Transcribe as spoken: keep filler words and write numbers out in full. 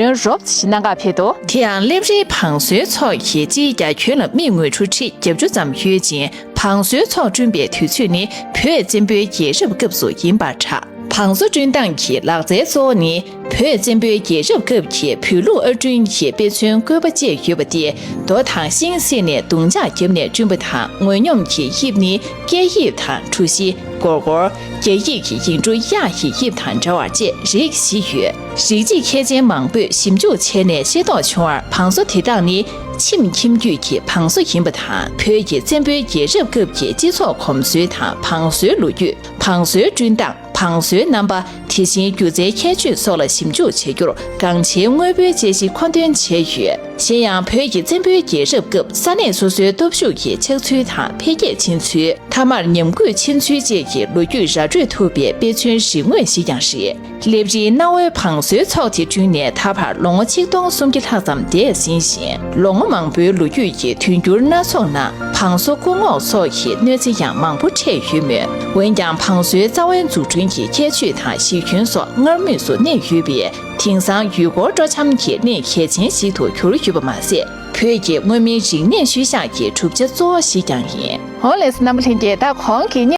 ཡོན་རོབ་ཞིག་གནང་ག་ཕེབས་འདུག་དེ་ཡང་སླེབས་རིང་བང་སོའི་ཚོགས་ཀྱི་སྤྱིའི་རྒྱ་ཁྱོན་ལ་མི་ངོ་ཁྲི་བརྒྱད་ཅུ་ཙམ་ཡོད་ཅིང་། བང་སོའི་ཚོགས་བསྐྲུན་པའི་དུས་ཚོད་ནི་བོད་བཙན་པོའི་རྒྱལ་རབས་སྐབས་སུ་ཡིན་པར་གྲགས། བང་སོ་བསྐྲུན་སྟངས་ཀྱི་ལག་རྩལ་གཙོ་བོ་ནི་བོད་བཙན་པོའི་རྒྱལ་རབས་སྐབས་ཀྱི་བོད་ལུགས་ཨར་སྐྲུན་གྱི་དཔེ་མཚོན་བཀོད་པ་བཅས་ཡོད་པ་སྟེ། རྡོ་དང་ཤིང་བསྲེས་ནས་རྡུང་ལྕགས་བརྒྱབ་ནས་བསྐྲུན་པ་དང་། ངོས་སྙོམས་ཀྱི་དབྱིབས་ནི་སྐས་དབྱིབས་དང་གྲུ་བཞི། སྒོར་སྒོར། རྒྱ་ཡིག་གི་ཡིག་འབྲུ་གཡག་གི་དབྱིབས་དང་འདྲ་བ་བཅས་རིགས་བཞི་ཡོད། རིགས་གཅིག་མཁས་ཅན་མང་པོས་ཞིབ་འཇུག་བྱས་ནས་ཤེས་རྟོགས་བྱུང་བར། བང་སོ་དེ་དག་ནི་ཆིམ་ཁྱིམ་རྒྱུད་ཀྱི་བང་སོ་ཡིན་པ་དང་། བོད་ཀྱི་བཙན་པོའི་རྒྱལ་རབས་སྐབས་ཀྱི་སྤྱི་ཚོགས་གོམས་སྲོལ་དང་། བང་སོའི་ལོ་རྒྱུས། བང་སོའི་བསྐྲུན་སྟངས། བང་སོའི་རྣམ་པ། དེ་བཞིན་སྒྱུ་རྩལ་ཁྱད་ཆོས་སོགས་ལ་ཞིབ་འཇུག་བྱ་རྒྱུར་འགངས་ཆེའི་དངོས་པོའི་དཔྱད་གཞི་མཁོ་འདོན་བྱས་ཡོད། གཞན་ཡང་། བོད་ཀྱི་བཙན་པོའི་རྒྱལ་རབས་སྐབས་ས་གནས་སོ་སོའི་སྟོབས་ཤུགས་ཀྱི་ཆགས་ཚུལ་དང་འཕེལ་རྒྱས་ཕྱིན་ཚུལ། མཐའ་མར་ཉམས་རྒུད་ཕྱིན་ཚུལ་བཅས་ཀྱི་ལོ་རྒྱུས་ར་སྤྲོད་ཐུབ་པའི་དཔེ་མཚོན་རིག་དངོས་ཤིག་ཀྱང་རེད། སླེབས་རིང་གནའ་བོའི་བང་སོའི་ཚོགས་དེ་བསྐྲུན་ནས་ད་བར་ལོ་ངོ་ཆིག་སྟོང་སུམ་བརྒྱ་ལྷག་ཙམ་འདས་ཟིན་ཞིང་། ལོ་ངོ་མང་པོའི་ལོ་རྒྱུས་ཀྱི་དུས་འགྱུར་སྣ་ཚོགས་ནང་བང་སོ་སྐུ་ངོ་སོགས་ཀྱི་གནོད་འཚེ་ཡང་མང་པོ་འཕྲད་ཡོད་མོད། འོན་ཀྱང་། བང་སོའི་རྩ་བའི་འཛུགས་སྐྲུན་གྱི་ཁྱད་ཆོས་དང་གཞི་ཁྱོན་སོགས་སྔར་མུས་སུ་གནས་ཡོད་པས། དེང་སང་ཡུལ་སྐོར་སྤྲོ་འཆམ་གྱི་གནས་གལ་ཆེན་ཞིག་ཏུ་གྱུར་ཡོད་པ་མ་ཟད། བོད་ཀྱི་མངོན་མིན་རིག་གནས་ཤུལ་བཞག་གི་གྲུབ་ཆ་གཙོ་བོ་ཞིག་ཀྱང་ཡིན། འོ་ལགས་སོ། རྣམ་པ་ལྷན་རྒྱས། ད་གོང་གི་བརྙན།